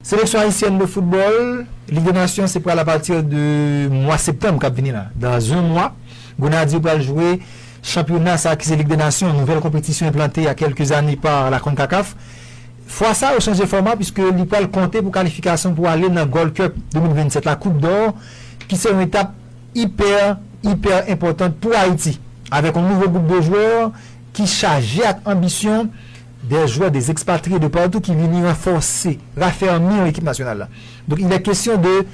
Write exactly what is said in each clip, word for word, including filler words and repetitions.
Seleksyon ayisyèn de foutbòl, Lig de Nasyon, se pral apati de mwa septanm k ap vini la. Dans un mois, Grenadye pral jwe chanpyona sa ki se Lig de Nasyon, nouvèl konpetisyon enplante il y a quelques années par la CONCACAF. Fwa sa, yo chanje fòma piske li pral konte pou kalifikasyon pou ale nan Gold Cup de mil vennsèt la, Coupe d'Or, ki se yon etap ipè, ipè enpòtan pou Ayiti, avèk yon nouvo gwoup de jwè ki chaje ak anbisyon, des joueurs, des expatriés de partout ki vini ranfòse, rafèmi ekip nasyonal la. Donk, il est question de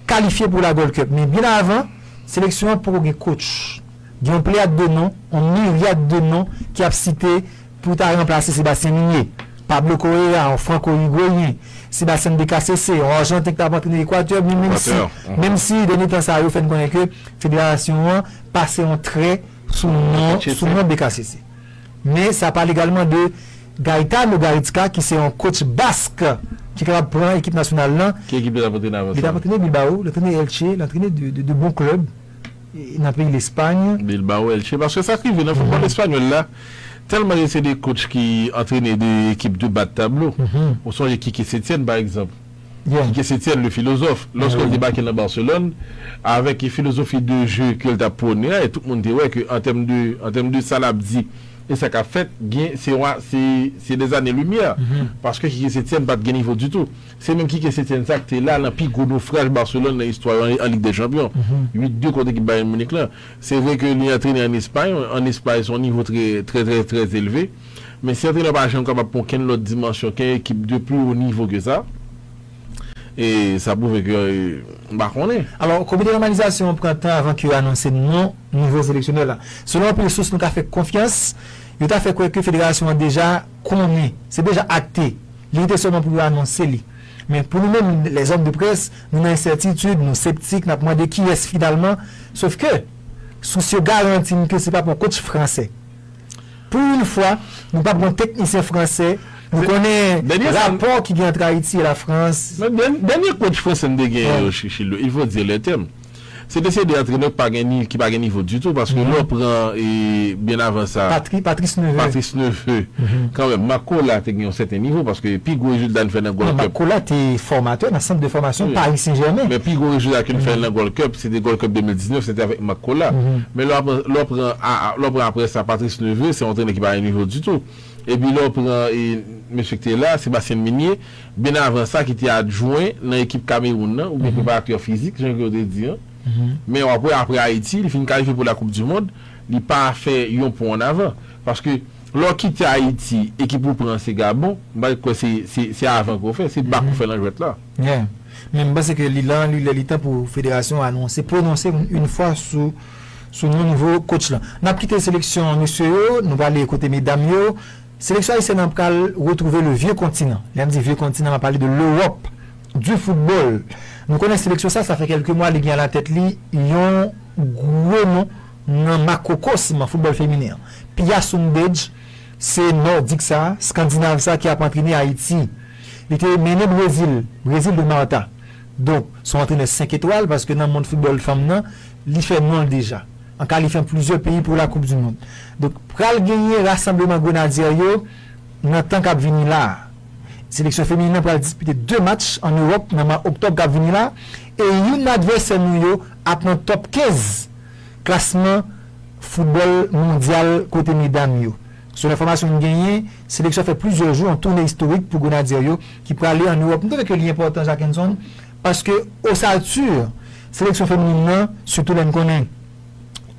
kalifye pou la Gold Cup. Men byen avan, seleksyon an poko gen coach. Gen yon pleyad de non, yon miryad de non ki ap site pou ta ranplase Sebastien Migné. Pablo Correa, yon franko-igweyen, Sebastian Becasese, yon ajanten ki t ap antrene Ekwatè, men menm si, Ekwatè, mhm. menm si dènye tan sa yo fè n konnen ke federasyon an pase yon trè sou non, Tchese. sou non Becasese. Men sa pale egalman de Gaetano Garitxha, ki se yon coach bask, ki kapab pran ekip nasyonal lan. Ki ekip li t ap antrene avan Li t sa? ap antrene Bilbao, li antrene Elche, li antrene de, de, de bon klèb e, nan peyi Lespay. Bilbao, Elche. Paske sa k rive nan foutbòl espanyòl la, tèlman gen se de coach ki antrene de ekip de ba de tablo. Mhm. Ou sonje Quique Setién, pa egzanp. Yeah. Quique Setién, le philosophe, lòske l debake nan Barcelone, avèk filozofi de jeu ke l t ap pwone a, e tout moun te wè ke an tèm de, an tèm de sa l ap di e sa k ap fèt, gen, se, se, se des années lumière. Mhm. Paske Quique Setién pa t gen nivo ditou. Se menm Quique Setién sa ki te la nan pi gwo nofraj Barcelone nan istwa yo an, an Lig dè Chanpyon. Mhm. uit de kont ekip Bayern Munich lan. Se vre ke li antrene an Espay, an Espay se yon nivo trè, trè, trè, trè elve. Men si antrenè pa janm kapab pran okenn lòt dimansyon, okenn ekip de pli wo nivo ke sa, e sa pwouve ke, e, m pa konnen. Alò, komite nòmalizasyon an pran tan avan ke yo anonse non nouvo seleksyonè la. Selon anpil sous nou ka fè konfyans, yo ta fè kwè ke federasyon an deja konnen, se deja akte. Li rete sèlman pou yo anonse li. Men pou nou menm, lèzòm de près, nou nan ensètitid, nou septik, n ap mande kiyès finalman. Sof ke, sous yo garanti n ke se pa pou yon coach fransè. Pou yon fwa, nou p ap gen yon teknisyen fransè. Nou konnen Dènye sa rapò ki gen ant Ayiti e Lafrans. Men dèn-, dènye coach fransè n te genyen yo, Chi-, Chilo, il faut dire les termes. Se te, se de antrenè ki pa gen ni-, ki pa gen nivo ditou, paske lè w pran, e, byen avan sa, Patri-, Patrice Neveu. Patrice Neveu, kanmenm, Marc Colas te gen yon sèten nivo, paske pi gwo rezilta n fè nan Gold Cup. Marc Colas te fòmatè nan sant de fòmasyon Paris Saint-Germain. Men pi gwo rezilta ke n fè nan Gold Cup, se te Gold Cup de mil diznèf, se te avèk Marc Colas. Men lè w ap, lè w pran, a, a, lè w pran apre sa, Patrice Neveu, se yon antrenè ki pa gen nivo ditou. Epi lè w pran, e, mesye ki te la, Sébastien Migné, byen avan sa, ki te adjwen nan ekip Kamewoun nan, oubyen preparatè fizik, jan ke yo te di an. Men w ap wè, apre Ayiti, li fin kalifye pou la Coupe du Monde, li pa fè yon pon an avan. Paske lè w kite Ayiti, ekip ou pran se Gabon, m pa kwè se, se, se avan ke w fè, se bak ou fè nan jwèt la. Yeah. Men m panse ke li lan, li lè, li tan pou federasyon anonse, pwononse yon, yon fwa sou, sou non nouvo coach lan. N ap kite seleksyon mesye yo, nou prale kote medam yo. Seleksyon ayisyèn nan pral retwouve le vieux continent. Lè m di vieux continent, m ap pale de l'Europe du football. Nou konnen seleksyon sa, sa fè kèlke mwa li gen alatèt li yon gwo non nan makwokosm foutbòl feminen an. Pia Sundhage, se nòdik sa, eskandinav sa ki ap antrene Ayiti. Li te mennen Brezil, Brezil de Marta. Donk, se yon antrenè senk etwal, paske nan mond foutbòl fanm nan, li fè non l deja. An kalifyan plizyè peyi pou la Coupe du Monde. Donk, pral genyen rasanbleman Grenadyè yo nan tan k ap vini la a. Seleksyon feminen nan pral dispite de match an Ewòp nan mwa oktòb k ap vini la, e youn nan advèsè nou yo ap nan top kenz klasman foutbòl mondyal kote medam yo. Selon enfòmasyon n genyen, seleksyon fè plizyè jou yon toune istorik pou Grenadyè yo ki prale an Ewòp. Nou twouve ke li enpòtan, Jackenson, paske osati seleksyon feminen nan, sitou lè n konnen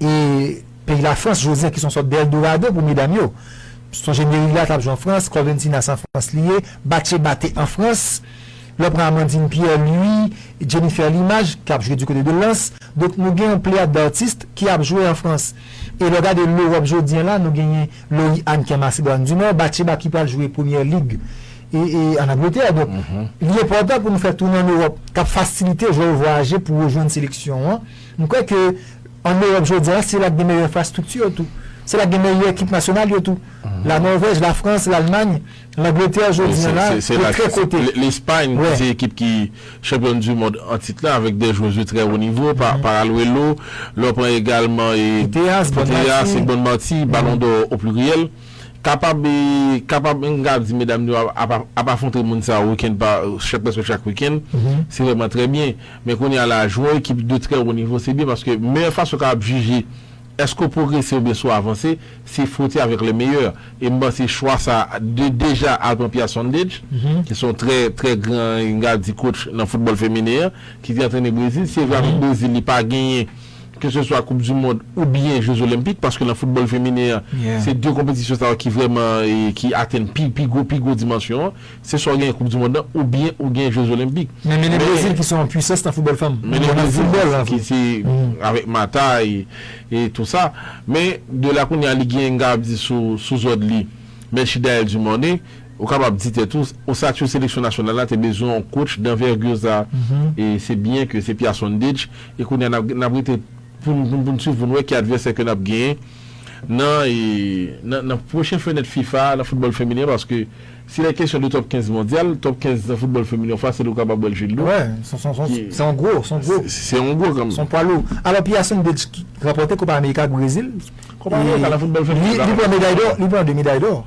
e peyi Lafrans, jodi a, ki se yon sòt de Eldorado pou medam yo. Sonje Meryla t ap jwe an Frans, Corventina se an Frans li ye, Batcheba te an Frans, lè w pran Amandine Pierre Louis, Jennifer Limage, k ap jwe du côté de Lens. Donk, nou gen yon pleyad d'atis ki ap jwe an Frans. E lè w gade Lewòp jodi a la, nou genyen Laurie Anne ki an Masedwàn di Nò, Batcheba ki pral jwe Premyè Lig e, e, an Angletè. Donk, li enpòtan pou nou fè toune an Ewòp, k ap fasilite jwè yo vwayaje pou rejwenn seleksyon an. M kwè ke an Ewòp jodi a, se la k gen meyè enfrastrikti yo tou. Se la k gen meyè ekip nasyonal yo tou. La Nòvèj, Lafrans, Lalmany, Langletè jodi a la, se, se, se yo la, trè kote. L-, Lespay, ki se ekip ki chanpyòn du mond an tit la, avèk de jwèz de trè wo nivo, pa-, Paraluelo, lè w pran egalman, e, Putellas, Putellas, Bonmati. E Bonmati, Ballon d'Or au pluriel. kapab, e, kapab, m ka di medam yo ap, ap, ap afwonte moun sa yo wikenn pa, chak, prèske chak wikenn, se vrèman trè byen. Men kounye a la, jwe yon ekip de trè wo nivo, se byen, paske meyè fason w kapab jije èske w pwogrese oubyen si w avanse, se fwote avèk le meilleur. E m panse chwa sa, de, deja al pran Pia Sondage, ki se yon trè, trè gran, m ka di, coach nan foutbòl feminen an, ki te antrene Brezil. Se vre, avèk Brezil, li pa genyen keseswa Koup di Mond oubyen Je Zolenpik, paske nan foutbòl feminen an, se de konpetisyon sa yo ki vrèman, e, ki atenn pi, pi gwo, pi gwo dimansyon an. Se swa w genyen Koup di Mond lan, oubyen ou genyen Je Zolenpik. Men, men le Brezil ki se yon pwisans nan foutbòl fanm. Men le Brezil ki se avèk Mata e, e tou sa. Men de la kounye a li genyen, m ka di, sou, sou zòd li, Melchidaël Dumornay, ou kapab di tèt ou, osatyo seleksyon nasyonal la te bezwen yon coach d'envergure sa. E se byen ke se Pia Sondage. E kounye a n ap, n ap rete pou n, pou n, pou n swiv, pou n wè ki advèsè ke n ap genyen nan, e, nan, nan pwochen fenèt fifa nan foutbòl feminen, paske si lè kesyon de top kenz mondyal, top kenz nan foutbòl feminen, fasil ou kapab wè l, Gildo. Wè, se, se, se, se yon gwo, se yon gwo. Se, se yon gwo kanmenm. Se yon pwa lou. Alò, Pia Sondage ki ranpòte Kopa Amerika ak Brezil. Kopa Amerika nan foutbòl feminen, li, li pran meday dò, li pran de meday dò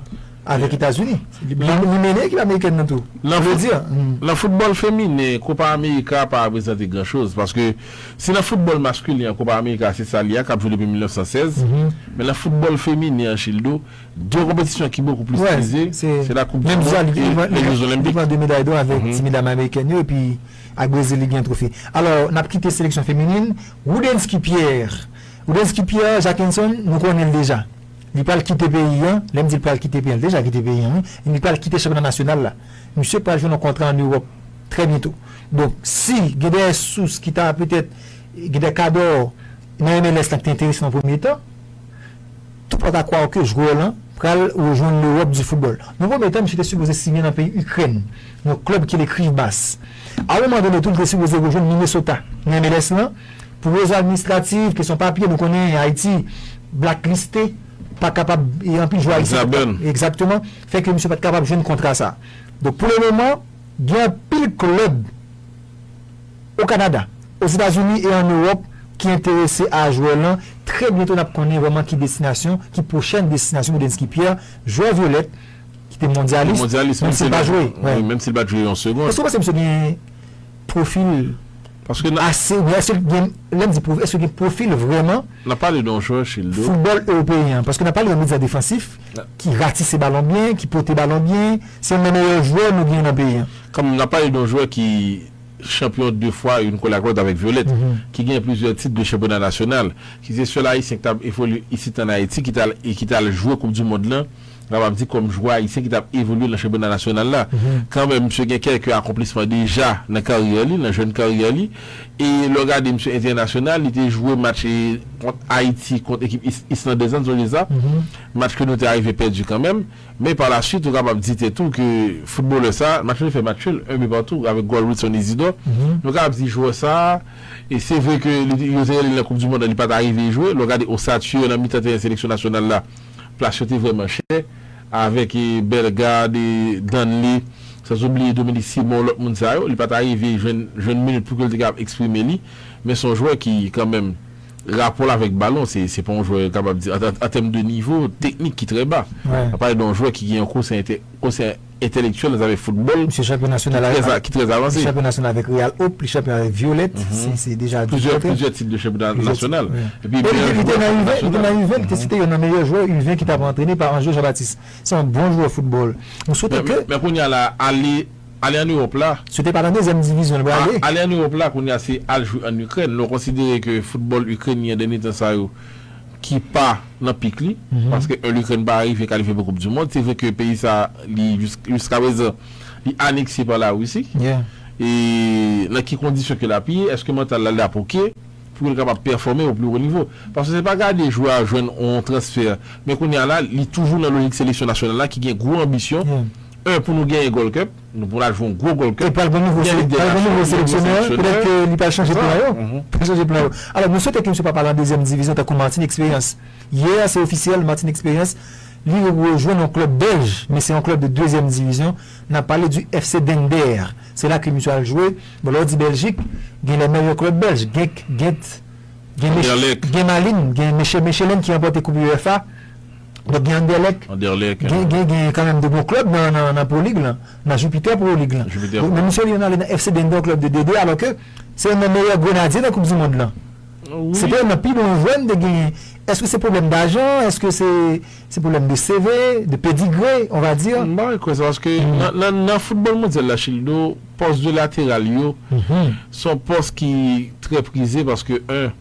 avèk Etazini. Li, li mennen ekip amerikèn nan tou. Nan fout-, nan foutbòl feminen, Kopa Amerika pa reprezante gran choz, paske si nan foutbòl maskilen an, Kopa Amerika se sa li ye, k ap jwe depi mil nèf san sèz, men nan foutbòl feminen an, Gildo, de konpetisyon ki bokou plis vize, se la Koup di Mond e, e Je Zolenpik. Li pran de meday dò avèk ti medam amerikèn yo, epi ak Brezil li gen twofe. Alò, n ap kite seleksyon feminen, Woodensky Pierre. Woodensky Pierre, Jackenson, nou konnen l deja. Li pral kite peyi an, lè m di l pral kite peyi an, l deja kite peyi an, wi. Li pral kite chanpyona nasyonal la. Misye pral jwenn yon kontra ann Ewòp trè byento. Donk, si gen de sous ki ta petèt, gen de kadò nan M L S la ki te enterese nan premye tan, tout pòt a kwè ke jwè lan pral rejwenn Lewòp di foutbòl. Nan premye tan, misye te sipoze siyen nan peyi Ikrèn, yon klèb ki rele Kryvbas. A yon moman done tou, li te sipoze rejwenn Minnesota nan M L S lan, pou rezon administratif, kesyon papye, nou konnen Ayiti blackliste, pa kapab, e anpil jwè ayisyen pa t kap-, egzakteman, fè ke misye pa t kapab jwenn kontra sa. Donk, pou le moman, gen anpil klèb o Kanada, Ozetazini e ann Ewòp ki enterese a jwè lan. Trè byento, n ap konnen vrèman ki destinasyon, ki pwochèn destinasyon Woodensky Pierre, jwè Vyolèt, ki te mondyalis, menm si l pa jwe. Wi, menm si l pa jwe yon segonn. Èske w panse misye gen pwofil ase, oubyen èske l gen, lè m di pwofil, èske l gen pwofil vrèman foutbòl ewopeyen an? Paske n ap pale de yon medya defansif ki ratise balon byen, ki pote balon byen, se youn nan meyè jwè nou genyen nan peyi an. Kanmenm, n ap pale de yon jwè ki chanpyon de fwa, youn kole ak lòt avèk Vyolèt, ki gen plizyè tit de chanpyona nasyonal, ki se sèl Ayisyen ki t ap evolye isit ann Ayiti, ki t al, e ki t al jwe Koup di Mond lan, m kapab di kòm jwè ayisyen ki t ap evolye nan chanpyona nasyonal la. Kanmenm, misye gen kèlke akonplisman deja nan karyè li, nan jèn karyè li. E lè w gade misye entènasyonal, li te jwe match, e, kont Ayiti, kont ekip is-, islandèz lan, sonje sa. Match ke nou te arive pèdi kanmenm. Men pa la swit, ou kapab di tèt ou ke foutbolè sa, match yo fè match nul, un but partout, avèk gòl Wilson Isidor. Nou kapab di jwè sa, e se vre ke li, yo te rele l nan Koup di Mond lan, li pa t arive jwe. Lè w gade osatye yo nan mitan teren seleksyon nasyonal la, plas yo te vrèman chè, avèk, e, Bellegarde, e, Danley, sanzobliye Dominique Simon, lòt moun sa yo, li pa t arive jwenn, jwenn minit pou ke l te kapab eksprime li. Men se yon jwè ki, kanmenm, rapò l avèk balon, se, se pa yon jwè, kapab di, an, an, an tèm de nivo teknik ki trè ba. N ap pale de yon jwè ki gen yon konsè entè-, konsè entèlektyèl nan zafè foutbòl ki trè a-, ki trè avanse. Li chanpyon nasyonal avèk Real Hope, li chanpyon avèk Violet, se, se deja plizyè, plizyè tit de chanpyona nasyonal. Epi li te nan U ven, li te nan U ven, li te site youn nan meyè jwè U ven ki t ap antrene pa Ange Jean-Baptiste. Se yon bon jwè foutbòl. Nou swete ke. Men, men kounye a la, ale Ale ann Ewòp la. Si w te pale an dezyèm divizyon, li prale. A-, ale ann Ewòp la, kounye a se al jwe ann Ikrèn. Lè w konsidere ke foutbòl Ikrèn li an dènye tan sa yo ki pa nan pik li, paske, en, Likrèn pa rive kalifye pou Koup di Mond. Se vre ke peyi sa, li jis-, jiskaprezan, li anekse pa Larisi. E nan ki kondisyon ke l ap ye, èske mantal la, l ap oke? Pou l kapab pèfòme o pli wo nivo. Paske se pa gade jwè a jwenn yon transfè. Men kounye a la, li toujou nan lojik seleksyon nasyonal la ki gen gwo anbisyon. En, pou nou genyen Gold Cup, nou pou n al jwe yon gwo Gold Cup. E pral gen nouvo sele-, pral gen nouvo seleksyonè, petèt ke li pral chanje plan yo. Pral chanje plan yo. Alò, nou swete ke misye pa pale an dezyèm divizyon tankou Martin Experience. Yè, se ofisyèl, Martin Experience, li rejwenn yon klèb bèlj, men se yon klèb de dezyèm divizyon. N ap pale du F C Dender. Se la ke misye al jwe. Bon, lè w di Bèljik, gen les meilleurs clubs belges. Genk, Gent, gen Mech-, Anderlecht, gen Malines, gen Meche-, Mechelen ki ranpòte Koup U E F A. Donk, gen Anderlecht, Anderlecht. Gen, gen, gen kanmenm de bon klèb nan, nan, nan Pro League lan, nan Jupiter Pro League lan. Jupiter Donk, Pro. Men misye li ale nan F C Dendon Club de D D, alò ke se youn nan meyè grenadye nan Koup di Mond lan. Se pa youn nan pi bon jwè m te genyen. Èske se pwoblèm dajan? Èske se se pwoblèm de C V, de pedigree, on va dire? M pa kwè sa, paske nan, nan, nan foutbòl mondyal la, Childo, pòs de lateral yo, se yon pòs ki trè prize, paske, en,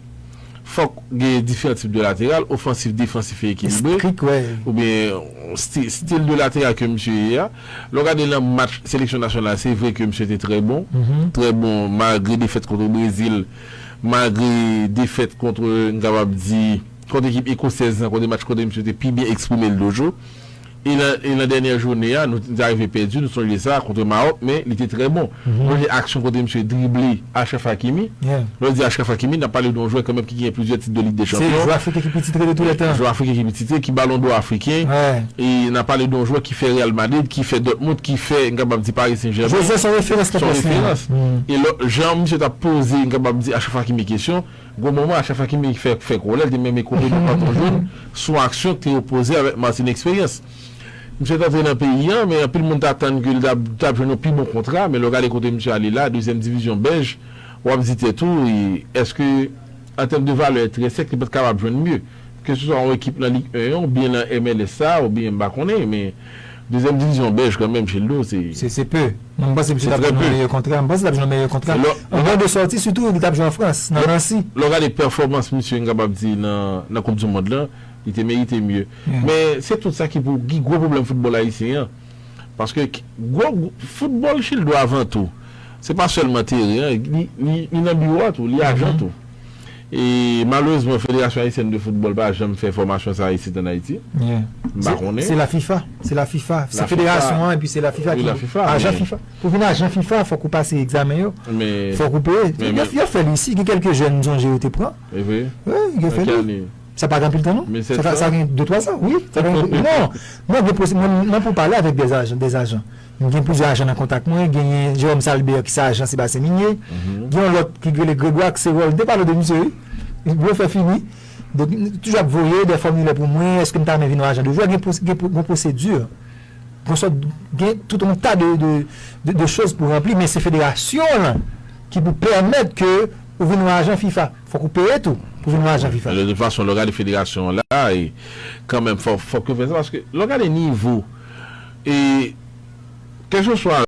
fòk gen diferan tip de lateral, ofansif, defansif e ekilibre. Strik, wè. Oubyen sti- stil de lateral ke misye ye a. Lè w gade nan match seleksyon nasyonal, se vre ke misye te trè bon. Trè bon, malgre defèt kont Brezil, malgre defèt kont, m kapab di, kont ekip ekosèz lan, kote match kote misye te pi byen eksprime l toujou. E nan, e nan dènyè jounen an, nou te arive pèdi, nou sonje sa, kont Mawòk, men li te trè bon. Nou sonje aksyon kote misye drible Achraf Hakimi. Yeah. Lè w di Achraf Hakimi, n ap pale de yon jwè kanmenm ki gen plizyè tit de Lig dè Se Chanpyon. jwè Afriken ki pi titre de tou lè tan. Jwè Afriken ki pi titre, ki Balon dò Afriken. Ouais. E n ap pale de yon jwè ki fè Real Madrid, ki fè Dortmund, ki fè, m kapab di, Paris Saint-Germain. José son referans nan Son pòs li. referans. E lò, jan misye t ap poze, m kapab di, Achraf Hakimi kesyon, gwo moman, Achraf Hakimi fè, fè kòlè, l te menm ekope de katon jòn sou aksyon ki te opoze avèk Martin Experience. Misye t antre nan peyi an, men anpil moun t atann ke l t ap, t ap jwenn yon pi bon kontra, men lè w gade kote misye ale la, dezyèm divizyon bèj, w ap di tèt ou, e, èske, an tèm de valè entrensèk, li pa t kapab jwenn mye? Keseswa yon ekip nan Lig en an, oubyen nan M L S sa, oubyen m pa konnen, men dezyèm divizyon bèj kanmenm, Childo, se Se, se pe. Mwen, m panse misye Se t ap trè jwenn yon pe. Meyè kontra. M panse l t ap jwenn yon meyè kontra. Lò- An ban de sòti, sitou, li t ap jwe an Frans, nan Nancy. Lè w gade pèfòmans misye, m kapab di, nan, nan Koup di Mond lan, li te merite mye. Yeah. Men se tout sa ki pou ki gwo pwoblèm foutbòl ayisyen an. Paske ki- gwo, gwo- foutbòl, Childo, avan tou, se pa sèlman teren an, li, li, li nan biwo a tou, li ajan tou. E malerezman, Federasyon Ayisyèn de Foutbòl pa janm fè fòmasyon sa isit ann Ayiti. Yeah. M pa konnen. Se la FIFA. Se la FIFA. Se La federasyon FIFA. An, epi se la FIFA Wi, ki la FIFA, ajan men- FIFA. Pou vin ajan FIFA, fòk ou pase egzamen yo. Men- Fòk ou peye. men- Yo, yo fè li isi. Gen kèlke jèn, m sonje yo te pran. E vre? Wi, yo fè Nan ki li. ane? Sa pa gen anpil tan, non? Mil sèt Sa, san? Sa gen de twa zan, wi. Sa gen, non, mwen gen posi-, mwen, mwen pou pale avèk dè ajan, dè ajan. Mwen gen plizyè ajan nan kontak mwen, genyen Jérôme Salbert ki se ajan Sébastien Migné, gen yon lòt ki rele Grégoire Axerol, m te pale de misye, wi. Blofè fini. Donk, m toujou ap voye dè fòmilè pou mwen, èske m ta renmen vin yon ajan de jwè, gen pwos-, gen pwo-, gen pwosedi. Gen sòt, gen tout yon ta de, de, de, de choz pou ranpli, men se federasyon lan ki pou pèmèt ke ou vin yon ajan FIFA. Fòk ou peye tou pou vin yon ajan FIFA. De tout fason, lè w gade federasyon an la, e, kanmenm, fò, fòk yo fè sa, paske lè w gade nivo, e, kèlkeswa